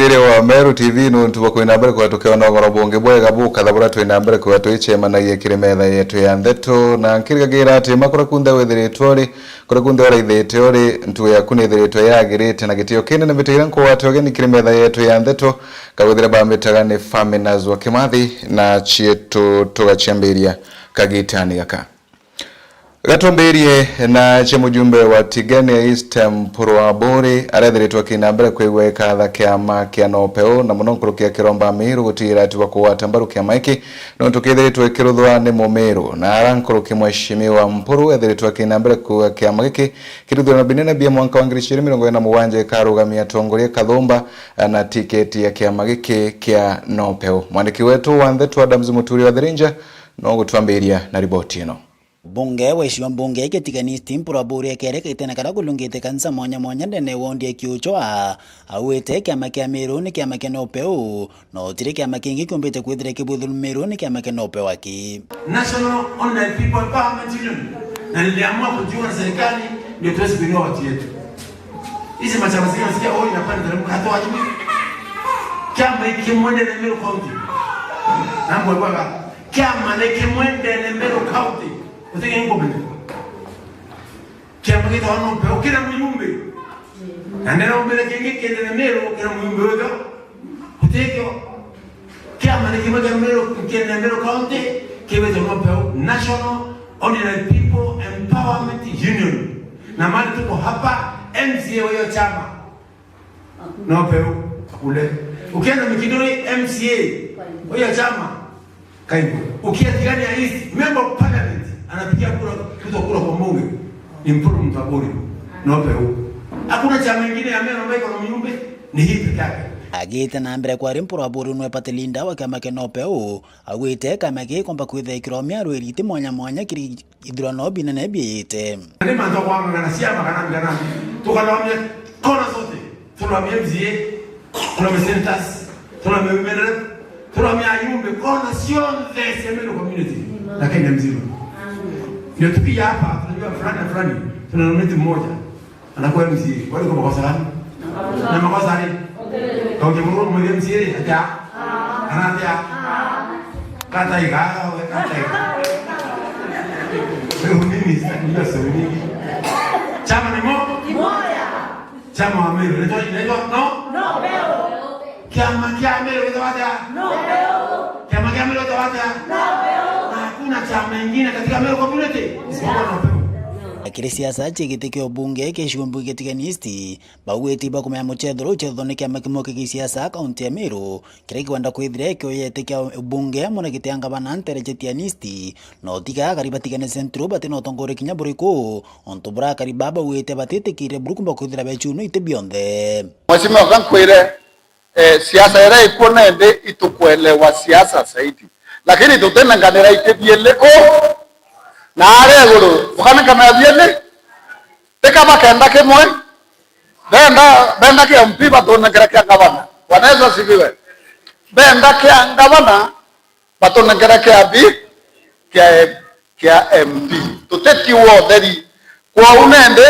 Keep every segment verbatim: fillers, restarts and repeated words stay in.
Thiri wa Meru T V nuntu bwa kwina mbere kwega tukiona ugoro bungi bwega bukatha buria twina mbere kwega twicemanagia kiri metha yetu ya ndeto, na nkirigagira ati makura kunthe withiritwe uri, kuria kunthe uraithite uri, ntugo yaku nithiritwe yagirite na gitio kinene. Mbita iria nkugwate ugeni kiri metha yetu ya ndeto, kawithira bambitaga ni Faminas wa Kimathi, na cietu tugaciambiria kagitani gaka. Gatumbirie na cia mujumbe wa Tigania East, Mpuru Aburi, arethiritwe akina mbere kwigua ikatha kiama kia Nopeu, na muno nkuruki akiromba Amiru gutigira ati bakugwata mbaru kiama giki, nontu kithiritwe kiruthwa ni Mumiru. Na ara nkuruki Mheshimiwa Mpuru ethiritwe akina mbere kuuga kiama giki kiruthirwe na binene bia mwanka wa ngiri ciiri mirongo iri na mugwanja ikarugamia atongoria kathumba na tiketi ya kiama giki kia Nopeu. Mwandiki wetu wa ndeto Adams Muturi wa Thirinja no gutwambiria na riboti ino. Mbunge wa gicigo mbunge gia Tigania East Mpuru Aburi ekereka itene karia kulungite kanisa mwanya mwanya ndene ya wondi ya Kiuchwa, auite kiama kia Miru ni kiama kia Nopeu, na utiri kiama kingi kiumbite kwithira kibwithirwe Miru ni kiama kia Nopeu aki. National Ordinary People Empowerment Union, na niliamua kujiunga na serikali ndio tuweze kuinua watu yetu. Hizi machama zingine nasikia, "Oh, inapanda teremka, hata wajui." Kiama hiki kimwe ndene Meru County. Nambo baba, kiama ni kimwe ndene Meru County. Utige ngombe. Kiama gitwa no pe ukira muyumbe. Na ndera umbere kingi kende na Meru kira muyumbe wega. Utige Kiama ni kimwe kia Meru, kia Meru County, kiwite Nopeu, National Ordinary People Empowerment Union. Na mali tuko hapa, M C A wa hiyo chama. Nopeu, kule. Ukienda Mikinduri, M C A wa hiyo chama. Kaibu. Ukienda Tigania East, member of parliament, anapigia kura, Ruto kura kwa mbunge. Ni Mpuru Mtaburi. Nopeu. Hakuna chama ingine ya Meru ambayo iko na mjumbe, ni hii peke yake. Agite na mbere kwari Mpuru Aburi nwe party leader wa kiama kia Nopeu, augite kiama giki gikomba kwithira kiromia rwiriti mwanya mwanya kiri ithurano binene biite. Ni mantu kwang'ang'ana ciama kana kana tukaromia kona zote, turomia M C A, turomia senators, turomia women rep, turomia ayumbe kona cionthe cia Meru community na Kenya mzima. Ndio tukia hapa tunajua fulani na fulani tuna nominate mmoja. Anakuwa M C A. Kwani kwa makosa gani? Na makosa gani? Kauke muru mwe M C A atia? Anatia? Kata iga, we kata iga. Wewe mimi sitaki kujua story mingi. Chama ni mo? Ni moja. Chama wa Meru. Inaitwa, inaitwa, no? No, Meru. Kiama kia Meru gitagwa atia? Nopeu. Kiama kia Meru gitagwa atia? Nopeu. Na hakuna chama ingine katika Meru community isipokuwa Nopeu. Akiri siasa cia giti kia ubunge kia gicigo mbunge kia Tigania East, baugite bakumenya mucethuro ucethwa ni kiama kimwe kia gisiasa kaunti ya Meru, kiria gikwenda kwithira kioyete kia ubunge amwe na giti ya ngavana ntere cia Tigania East, na utiga akari ba Tigania Central bati na utongoria kinya buriku, ontu buria akari baa baugite batitikire buru kumba kwithira becunu iti bionthe. Mheshimiwa, kankwire, eh, siasa iria ikuo nende itukwelewa siasa zaidi. Lakini tutinenganira iti bieli u na aria iguru, tukanenganira bieli. Tika bakenda kimwe, benda, benda kia M P batunengere kia ngavana. Bwana Yesu asifiwe. Benda kia ngavana, batunengere kia bi-, kia, kia M P. Tuteti wa utheri. Kwou nende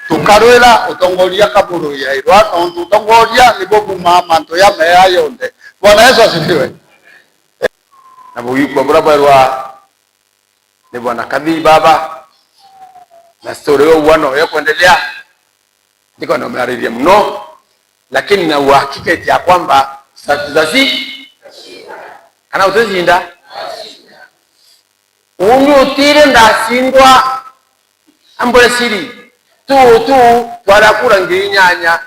tukarwira utongoria kaburu yairwa, nontu utongoria nibo bumaa mantu ya mea yonthe. Bwana Yesu asifiwe. Na bugikwa buria bwerwa ni Bwana Kathii baba, na story yo uano yo kuendelea. Ndiko na umearĩria mũno, lakini na uhakika ya kwamba tutasi-, kana uticinda. Uni utire ndacindwa, ambure siri. Two oh two twarakura ngiri inyanya,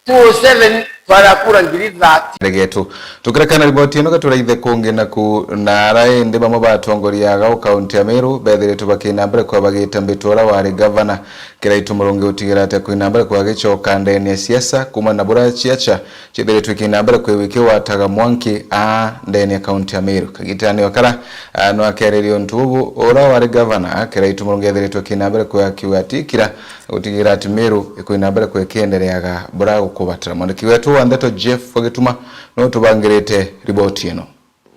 two oh seven twarakura ngiri thirty. Regetu. Tukirekana riboti ino, gaturaithe kungi naku na ara indi bamwe ba atongoria aga o kaunti ya Meru bethiritwe bakina mbere kwa bagita mbitwa ura wari gavana. Kiraitu Murungi utigira ati kwina mbere kwa gicoka ndene ya siasa, kuma na bura ciaca cithiritwe kina mbere kwi wiki wataga mwanki aa ndene ya kaunti ya Meru. Kagitani o kara, aa, no akeririe untu bubu, ura wari gavana, Kiraitu Murungi ethiritwe kina mbere kwa akiuga ati kira gutigira ati Meru ikwina mbere kwa ikiendereaga bura gukubatira. Mwandiki wetu wa ndeto Jeff Wagituma no tubangirite riboti ino.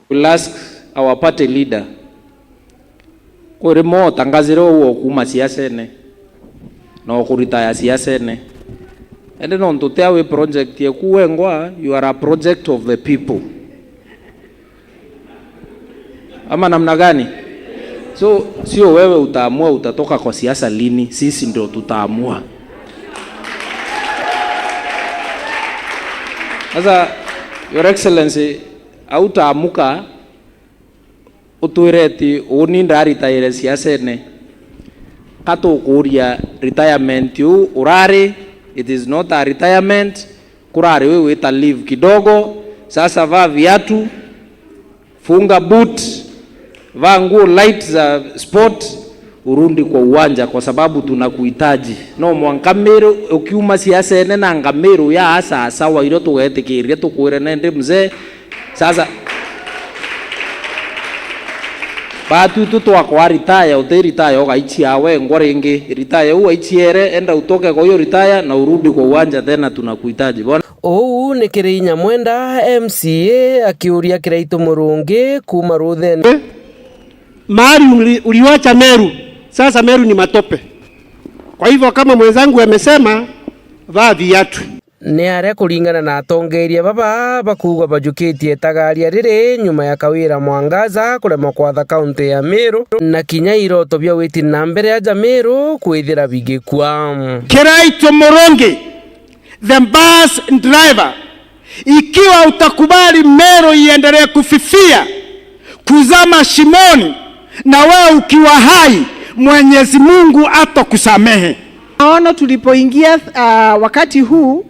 We'll ask our party leader, kuri mo utangazire uu o kuuma siasene na ukuritaya siasene, Ende nontu tia wi project yeku wengwa, you are a project of the people. Ama namna gani? So, sio wewe utaamua utatoka kwa siasa lini, sisi ndio tutaamua. Sasa, Your Excellency, autaamuka, utwire ati uni ndaritaire siasene, ka tukuuria retirement uu urari, it is not a retirement, kurari wi wita leave kidogo. Sasa vaa viatu, funga boot, vaa nguo light za sport, urudi kwa uwanja kwa sababu tunakuhitaji. No mwanka Meru ukiuma siasene na ngamiru ya sawa irio tugetikiria tukwire nende mzee. Sasa, batu tu twakwa retire, uti retire ugaichia wengwa ringi. Retire u aichiere, enda utoke kwa hiyo retire na urudi kwa uwanja tena, tunakuhitaji. Bona? Uu ni Kirinya Mwenda, M C A, akiuria Kiraitu Murungi kuuma Ruthene. Mahali uli-, uliwacha Meru, sasa Meru ni matope. Kwa hivyo kama mwenzangu amesema, vaa viatu. Ni aria kuringana na atongeeria baba bakuugwa bajukitie itagaria riri nyuma ya Kawira Mwangaza kuremwa kwatha kaunti ya Meru, na kinya iroto bia witi na mbere aja Meru kwithira bigikua. Kiraitu Murungi, the bus driver, ikiwa utakubali Meru iendelee kufifia, kuzama shimoni, na wewe ukiwa hai, Mwenyezi Mungu atakusamehe. Maono tulipoingia, ah, wakati huu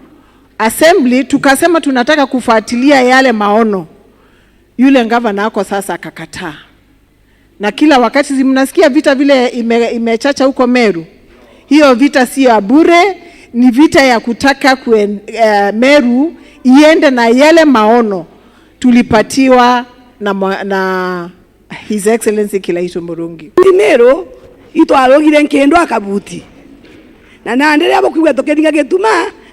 assembly, tukasema tunataka kufuatilia yale maono. Yule gavana ako sasa akakataa. Na kila wakati, si mnasikia vita vile ime-, imechacha huko Meru? Hiyo vita sio ya bure, ni vita ya kutaka kuen-, eh, Meru iende na yale maono tulipatiwa na mwa-, na His Excellency Kiraitu Murungi. Ti Meru itwarugire nkindu akabuti. Na nandi riria bukwigua tukiringa gituma,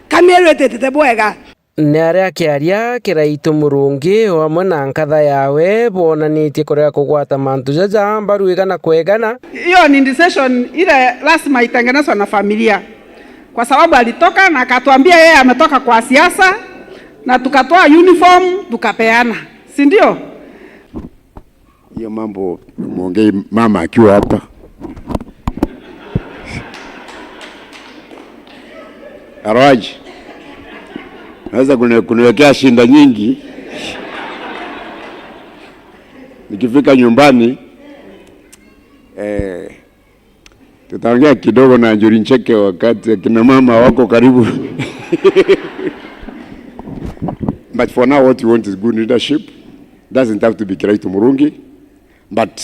ka Meru ititite bwega. Ni aria akiaria Kiraitu Murungi o amwe na nkatha yawe boonanitie kurega kugwata mantu jaja mbaru igana kwa igana. Hiyo ni decision ile lazima itengenezwe na familia, kwa sababu alitoka na akatuambia yeye ametoka kwa siasa, na tukatoa uniform tukapeana, si ndio? Hiyo mambo mwongei mama akiwa hapa. Araji. Naweza kuni-, kuniwekea shinda nyingi. Nikifika nyumbani, eh, tutaongea kidogo na Njuri Ncheke wakati akina mama wako karibu. But for now, what you want is good leadership. Doesn't have to be Kiraitu Murungi, but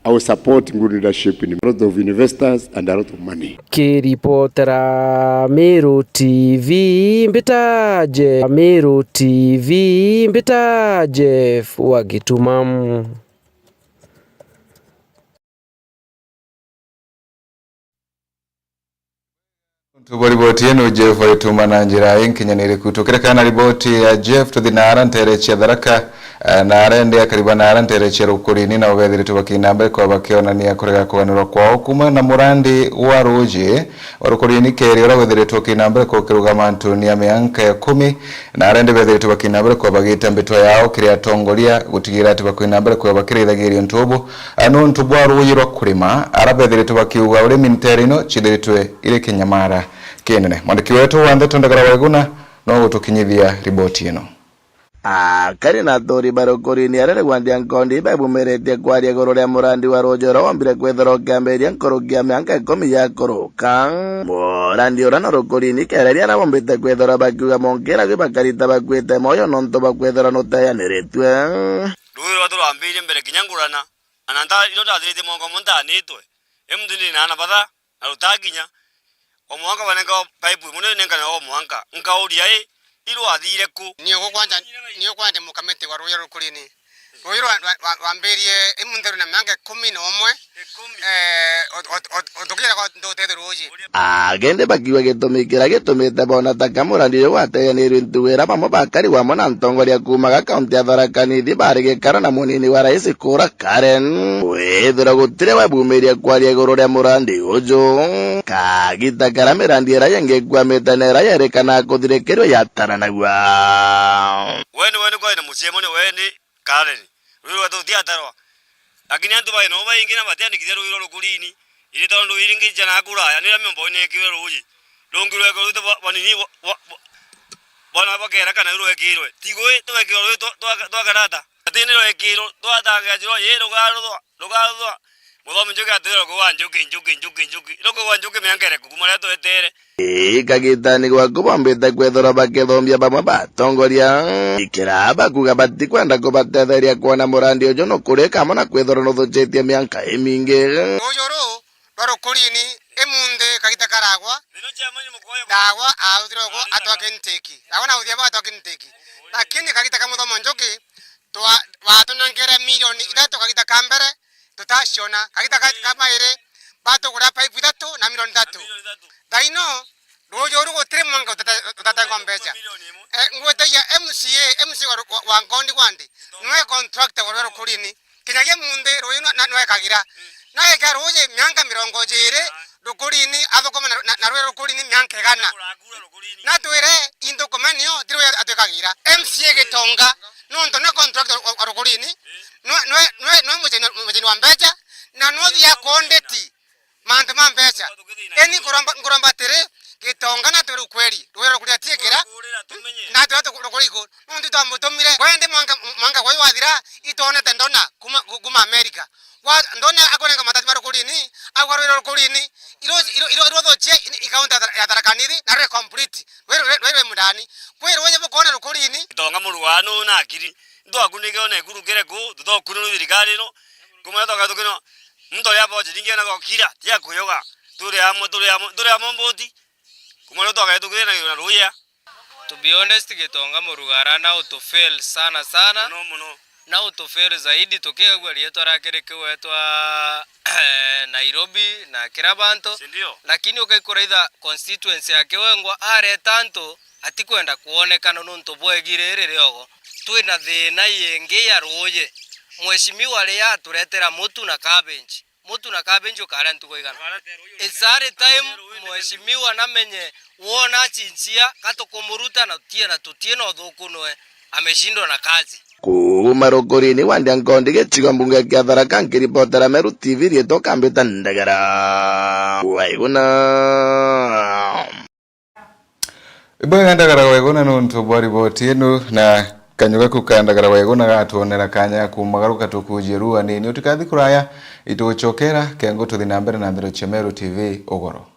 I will support good leadership in a lot of investors and a lot of money. Kiripotera Meru T V, mbita Je-, Meru T V, mbita Jeff wa Gituma. Untu bwa riboti yenu, Jeff aituma na njira inkinyaniriku. Tukirekana na riboti ya Jeff, tuthi naara ntere cia Tharaka, eh, naara indi akariba naara ntere cia Rukurini, nao bethiritwe bakina mbere kwa bakionania kurega kuganirwa kwao kuma na murandi wa ruuji wa Rukurini Keri, uria withiritwe ukina mbere kwa ukirugama antuni ya mianka ya kumi, naara indi bethiritwe bakina mbere kwa bagita mbitwa yao kiri atongoria gutigira ati bakwina mbere kwa bakirithagiria untu ubu. A, nuntu bwa ruuji rwa kurima, ara bethiritwe bakiuga urimi ntere ino cithiritwe iri kinyamara kinene. Mwandiki wetu wa ndeto Ndagara Waiguna no gutukinyithia riboti ino. Akari na athuri ba Rukurini aria Rwanda Nkondi ibabumiretie kwaria iguru ria murandi wa ruuji uria wombire kwithirwa ukiambiria nkuruki ya miaka ikumi ya kuruka. Murandi uria na Rukurini Keri aria bombite kwithirwa bakiuga munkira gwi bakarita bakuite moyo nontu bwa kwithirwa nuteaniritue. Ruuji rwatu rwambirie mbere kinya ngurana. Na nta-, irio ndathiritie mwanka umwe ntaanitwe. I muntu ndi na aana batha, na rutakinya. O mwanka banenka pipe imwe, niyo nenkana o mwanka. Nkauria, "I, irwathire ku?" Niyo kwanja, niyo kwanja mukamiti wa ruuji Rukurini. Ruuji rwa, rwa, rwa, rwambirie imuntheru na miaka ikumi na umwe. Ikumi. Eh, ot-, ot-, ot-, ot-, tukira kwa ndutete ruuji. Agende bakiuga gitumi kiria gitumite bona taka murandi uyu gwateganirwe ntugu iria bamwe bakari wamwe na ntongoria kuumaga kaunti ya Tharaka Nithi bari gikaro na munini wa rais Kura Karen. Withirwa gutiri we bumirie kwaria iguru ria murandi uju. Kagita karia mirandi iria yengi ikwamite na iria yerikanaga kuthirikirua yataranagua. Weni, weni, kwari na muciemo ni weni. Karen, ruuji rwetu rutiatarwa. Lakini antu bai nao baingi na batiandikithia ruuji rwa rukurini. Iri tondu iringi cia na kuraya, niria miomba ineekirwe ruuji. Rungi rwekirwe rwite ba-, banini ba-, ba-, ba-, bana bakera kana rwekirwe. Tigwe, twekirwe ruuji twa-, twa-, twakarata. Ati ni rwekirwe, twatangaajirwa, ii rugaruthwa, rugaruthwa. Muthomi Njuki atwire rukuga Njuki, Njuki, Njuki, Njuki. Rukuga Njuki miaka iriku kuuma riria twetere. Ii, kagitani gwaku bombite kwithirwa bakithombia bamwe batongoria. Ikira bakuga batikwenda kubatetheria kwona murandi uju nukurika amwe na kwithirwa nuthucitie mianka imingi. Ruuji uru rwa rukurini imunthi kagita karagwa, ndagwa autire ugu atwa kintiki. Ndagwa na uthia bwa atwa kintiki. Lakini kagita ka Muthomi Njuki, twa-, batunengere milioni ithatu kagita ka mbere, tutaciona. Kagita ka, ka mairi, batugura paipu ithatu na milioni ithatu. Thaino, ruuji uru gutiri mwanka utata-, utatengwa mbeca. Eh, ngwitagia M C A, M C A wa, wa, wa Nkondi gwandi, nwe contractor wa ruuji rukurini. Kinyagia munthi ruuji nwe, na, nwe kagira. Nwe eka ruuji mianka mirongo iiri rukurini, athukuma na, na, na ruuji rukurini mianka igana. Natwire, inthukume nio, ti ruuji atwikagira. M C A Gitonga, nontu nwe contractor wa, wa rukurini, nwe, nwe, nwe, nwe mucini, mucini wa mbeca, na nwe uthia kondeti mantu ma mbeca. Eni nkuromba, nkuromba atiri, Gitonga natwire ukweri, ruuji rukuri atiikira, natwire rukurini, nontu twamutumire. Kwendi mwanka, mwanka gwe wathira, itwonete ndona kuma, ku-, kuma America. Wa, ndona akunenga matati ma rukurini, agwa ruuji rukurini, iro, iro, iro, iro thochie i, i kaunti ya Thar-, ya Tharaka Nithi, na rwe complete, rwe, rwe, rwe, rwe mundani. Kwi ruuji bukona rukurini. Gitonga muru wa nu na akiri. Ntwakunike ona ikurukire ku, tutokunirwe thirikari ino. Kumwe twaga tukino, muntu uria boje ningi na gokira, tia kuyoga. Turi amwe, turi amwe, turi amwe mbuti. Kumwe twaga tukire na, na ruuji. To be honest, Gitonga Murugara na utu fail sana sana. Muno, muno. Na utu fail zaidi, tukigagua rietwa riake rikiwetwa, eh, Nairobi na kira bantu. Si ndio? Lakini ukaikuraitha constituency yake wengwa areta antu atikwenda kwonekana nontu bwa igi riri riogo. Twina thina yingi ya ruuji. Mheshimiwa riria aturetera mutu na cabbage, mutu na cabbage ukaria ntuku igana? It's high time mheshimiwa namenye wona achinchia, gatukumuruta na tutie na tutie na uthukunwe, ameshindwa na kazi. Kuuma rukurini wa Ndiankondi gicigo mbunge kia Tharaka, nkiripotera Meru T V, rietwa Kambita Ndagara Waiguna. Ibwega Ndagara Waiguna nontu bwa riboti ino, na kanyua gaku ka Ndagara Waiguna gatwonera kanya ga kumagaruka tukujie ru anini. Utikathi kuraya, itugucokera kengo tuthi na mbere na nthero cia Meru T V ugoro.